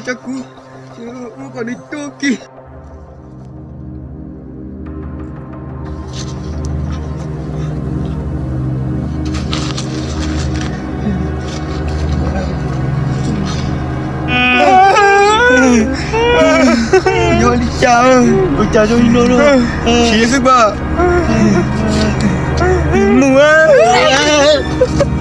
Kuv, wb kom nws tuag kiag. Yog li cas, ua cas zoo li no na? Siav xwb pas. Mus.